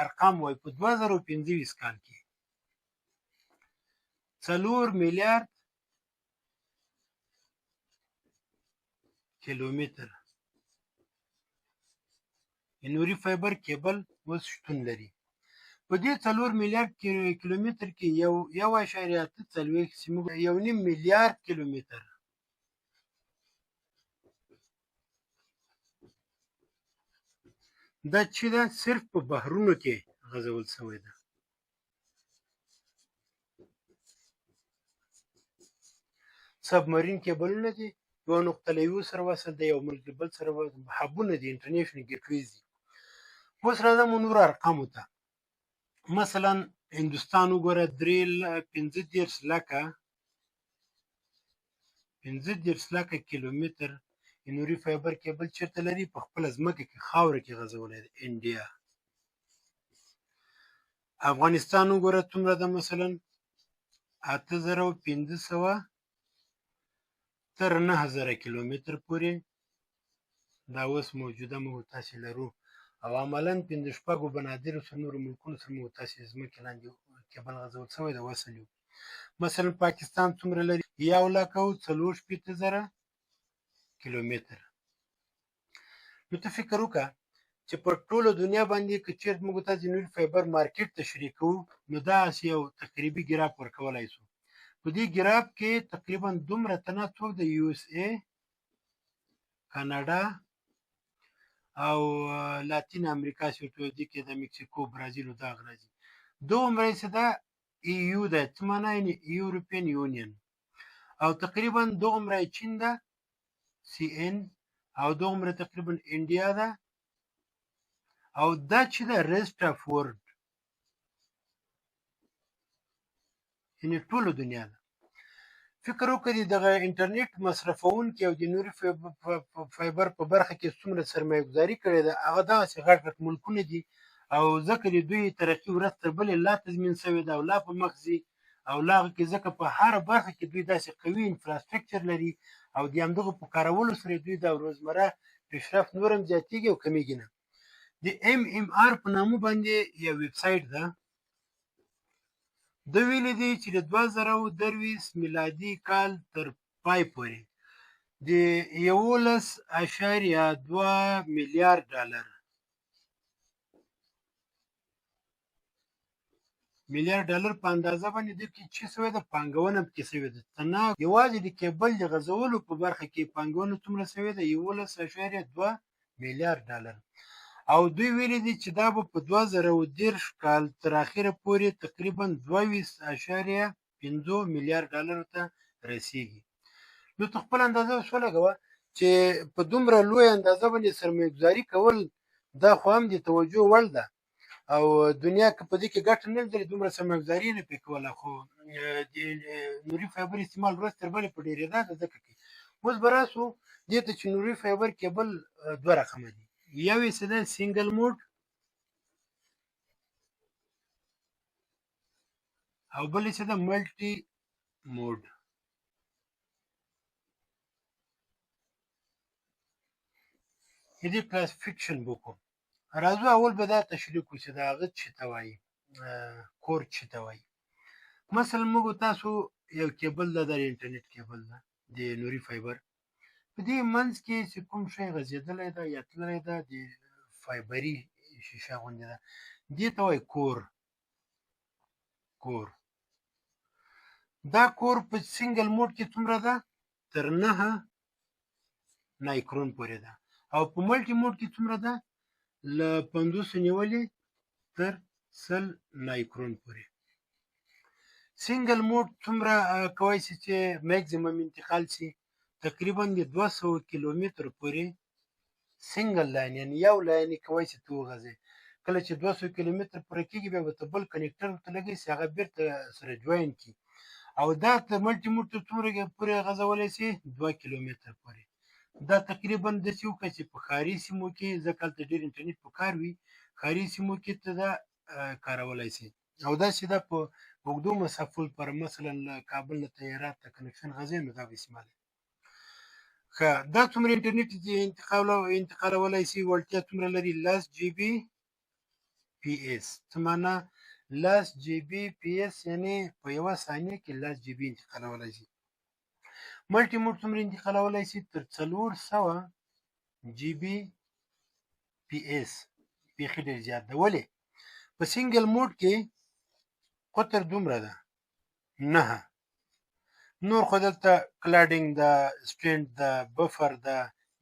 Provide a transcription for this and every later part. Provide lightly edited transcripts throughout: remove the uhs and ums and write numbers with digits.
ارقام وایي په 2025 کال کې 4 میلیارد کیلومتر نوري فایبر کیبل اوس شتون لري. په دې 4 میلیارد کیلومتر کې یو 1.48، 1.5 میلیارد کیلومتر دا چې دا صرف په بحرونو کې غځول شوی ده. سبمرین کیبلونه دي، یو نقطه له یو سره وصل دی، یو ملک بل سره هبونه دي، international gateways دي. اوس راځم نور ارقامو ته. مثلا هندوستان وګوره، درې 35 لکه، 35 لکه کیلومتر نوري فایبر کیبل چېرته لري؟ په خپله ځمکه کې، خاوره کې غځولی دی انډیا. افغانستان وګوره څومره ده؟ مثلا 8500 تر 9000 کیلومتر پورې دا اوس موجوده موږ تاسې لرو، او عملا پنځه شپږو بنادرو سره، نورو ملکونو سره موږ تاسې ځمکې لاندې کیبل غځول شوی دی، وصل یو. مثلا پاکستان څومره لري؟ 1,64,000 کیلومتر. نو ته فکر وکړه چې په ټوله دنیا باندې که چېرته موږ تاسې نوري فایبر مارکیټ تشریح کوو، نو داسې یو تقریبي ګراف ورکولای شو. په دې ګراف کې تقریبا دومره تنه څوک د یو اس ای، کاناډا او لاتین امریکا چې ورته دي کې د مکسیکو، برازیل او دا راځي. دومره یې ده EU ده، څه معنا؟ یعنی European Union. او تقریبا دومره چین ده، CN، او دومره تقریبا انډیا ده، او دا چې ده rest of world، یعنی ټوله دنیا ده. فکر وکړئ دغه انټرنیټ مصرفونکي او د نوري فایبر په برخه کې څومره سرمایه ګذاري کړې ده. هغه دغسې غټ غټ ملکونه دي، او ځکه د دوی ترقي ورځ تر بلې لا تضمین شوې ده او لا په مخ ځي او لا کې، ځکه په هره برخه کې دوی داسې قوي infrastructure لري، او د همدغو په کارولو سره دوی د روزمره پیشرفت نور هم زیاتېږي او کمیږي نه. د MMR په نامه باندې یو ویب سایټ ده. ده ویلي دي چې د 2023 میلادي کال تر پای پورې د 11.2 میلیارډ ډالر په اندازه باندې د کې چې سوې ده، پانګونه پکې سوې ده. تنها یوازې د کیبل د غځولو په برخه کې پانګونه څومره سوې ده؟ 11.2 میلیارډ ډالر. او دوی ویلي دي چې دا به په 2030 کال تر اخره پورې تقریبا 22.5 میلیارډ ډالر ته رسیږي. نو ته خپل اندازه اوس ولګوه چې په دومره لوی اندازه باندې سرمایه ګذاري کول، دا خو هم د توجه وړ ده. او دنیا که په دې کې ګټه نه لري، دومره سرمایه ګذاري نه پرې کوله. خو د نوري فایبر استعمال ورځ تر بلې په ډېرېدا ده، ځکه کې اوس به راسو دې ته چې نوري فایبر کیبل دوه رقمه دي. یو یې څه ده؟ single mode، او بل یې څه ده؟ multi mode. دې classification وکړو. راځو اول به دا تشریح کړو چې دا هغه څه ته وایي، core څه ته وایي. مثلا موږ تاسو یو کیبل ده، د انټرنیټ کیبل ده، د نوري فایبر. په دې منځ کې چې کوم شی غځېدلی ده یا تللی ده، د فایبري شیشه غوندې ده، دې ته وایي core. core، دا core په single mode کې څومره ده؟ تر 9 مایکرون پورې ده. او په multi mode کې څومره ده؟ له 50 نیولې تر 100 مایکرون پورې. single mode څومره کوی شي چې maximum انتقال شي؟ تقریبا د 200 کیلومتر پورې single line، یعنی یو line کوی شي ته وغځوې. کله چې 200 کیلومتر پوره کېږي، بیا به ته بل connector ورته لګوي چې هغه بیرته سره join کړي. او دا ته multi mode ته څومره پورې غځولی شي؟ 2 کیلومتر پورې. دا تقریبا داسې وکړه چې په ښاري سیمو کې، ځکه هلته ډېر انټرنیټ په کار وي، ښاري سیمو کې ته دا کارولی شي. او داسې دا په اوږدو مسافو لپاره، مثلا له کابل نه ته هرات ته connection غځوې، نو دا به استعمالوي. ښه، دا څومره انټرنیټ انتقالولی شي؟ وړتیا څومره لري؟ 10 GBPS. پی اس. څه معنا؟ لس جی بي پی اس، یعنی په یوه ثانیه کې لس جی بي انتقالولی شي. multi mode څومره انتقالولی شي؟ تر 400 جی بي پی اس، بیخي ډېر زیات ده. ولې؟ په single mode کې قطر دومره ده نه، نور خو دلته cladding ده، strand ده، buffer ده،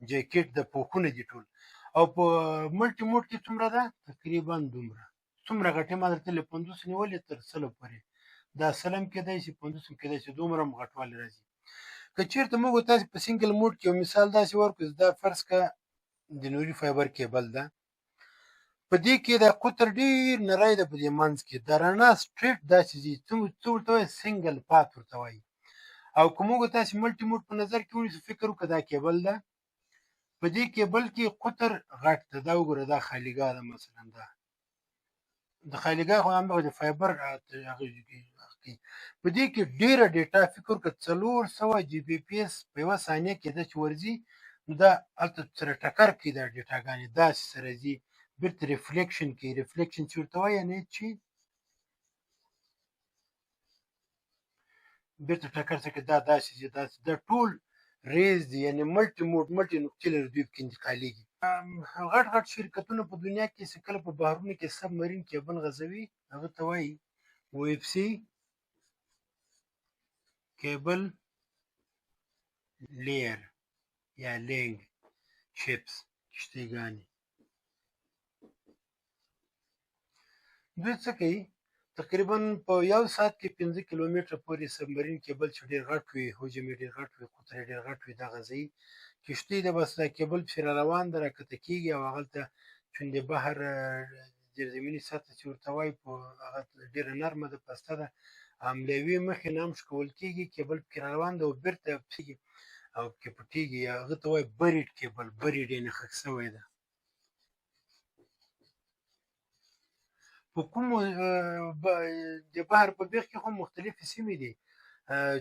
جیکټ ده، پوښونه دي ټول. او په multi mode کې څومره ده؟ تقریبا دومره. څومره غټې؟ ما درته له 50 نیولې تر 100 پورې، دا 100 هم کېدای شي، 50 هم کېدای شي، دومره هم غټوالی راځي. که چېرته موږ تاسې په single mode کې یو مثال داسې ورکړو، دا فرض که د نوري fiber cable ده، په دې کې د قطر ډېر نری ده، په دې منځ کې د رڼا straight داسې ځي، څه ورته وایي؟ single path ورته وایي. او که موږ تاسې multi mode په نظر کې ونیسو، فکر وکړه دا کیبل ده، په دې کیبل کې قطر غټ ده، دا وګوره دا خالیګاه ده مثلا، دا د خالیګاه خو همدغه د fiber هغه په دې کې ډېره data، فکر وکړه 400 جی بي پي اس په یوه ثانیه کې ده چې ورځي، نو دا هلته سره ټکر کوي، دا ډیټاګانې داسې سره ځي، بیرته reflection کوي. reflection چې ورته وایي یعنې چې بیرته ټکر څه کوي، دا داسې ځي، داسې، دا ټول rays دي، یعنې multi mode، multi نقطې لري، دوی پکې انتقالېږي. غټ غټ شرکتونه په دنیا کې چې کله په بحرونو کې submarine cable غځوي، هغه ته وایي OFC cable layer یا laying ships، کښتۍ ګانې. دوی څه کوي؟ تقریبا په یو ساعت کې 5 کیلومتره پورې submarine cable چې ډېر غټ وي، حجم یې ډېر غټ وي، قطر یې ډېر غټ وي، دا غځوي. کښتۍ ده بس دا کیبل پسې را روان ده، راکښته کېږي او هغلته چون د بحر زیرزمیني سطح چې ورته وایي، په هغه ډېره نرمه ده، پسته ده، هم له یوې مخې نه هم ښکول کېږي، کیبل پکې را روان ده او بېرته پسېږي او پکې پټېږي. هغه ته وایي buried cable، buried یعنې ښخ شوی ده. په کومو د بحر په بیخ کې خو مختلفې سیمې دي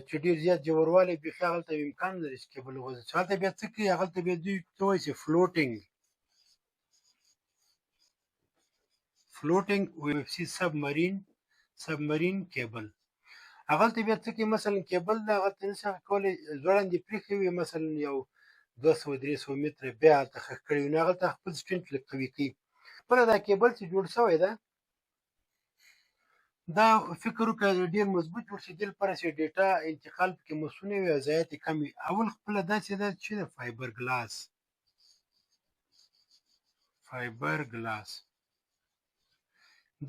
چې ډېر زیات ژوروالی بیخي هغلته امکان لري چې کیبل وغځوي. چې هلته بیا څه کوي؟ هغلته بیا دوی څه وایي چې floating OFC submarine cable. هغلته بیا څه کوي؟ مثلا کیبل ده، هغلته نه شي کولی، ځوړند یې پرېښی وي، مثلا یو 200 300 متره بیا هلته ښخ کړی وي، نو هغلته خپل strength لږ قوي کوي. خپله دا کیبل چې جوړ شوی ده، دا فکر وکړه ډېر مضبوط جوړ شي، دې لپاره چې data انتقال پکې مصون وي او ضایعات یې کم وي. اول خپله داسې ده چې د fiber glass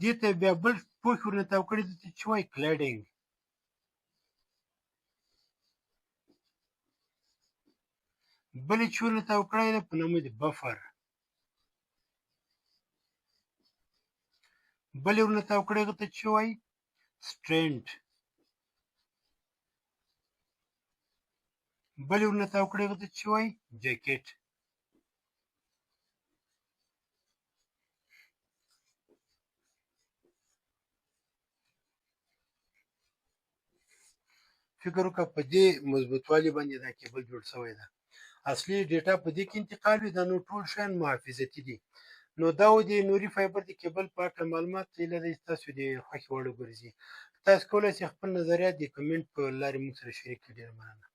دې ته بیا بل پوښ ورنه تاو کړی، دې ته چې وایي cladding. بل یې چې ورنه تاو کړی ده په نامه د buffer، بل یې ورنه تاو کړی هغه ته چې وایي strand، بل یې ورنه تاو کړی هغه ته چې وایي جاکټ. فکر وکړه په دې مضبوطوالي باندې دا کیبل جوړ شوی ده. اصلي data په دې کې انتقال وي، دا نور ټول شیان محافظتي دي. نو دا و د نوري fiber د کیبل په هکله معلومات. هیله ده چې تاسو د خوښې وړ وګرځي. تاسو کولی شئ خپل نظریات د کمنټ په لارې موږ سره شریک کړئ. ډېره مننه.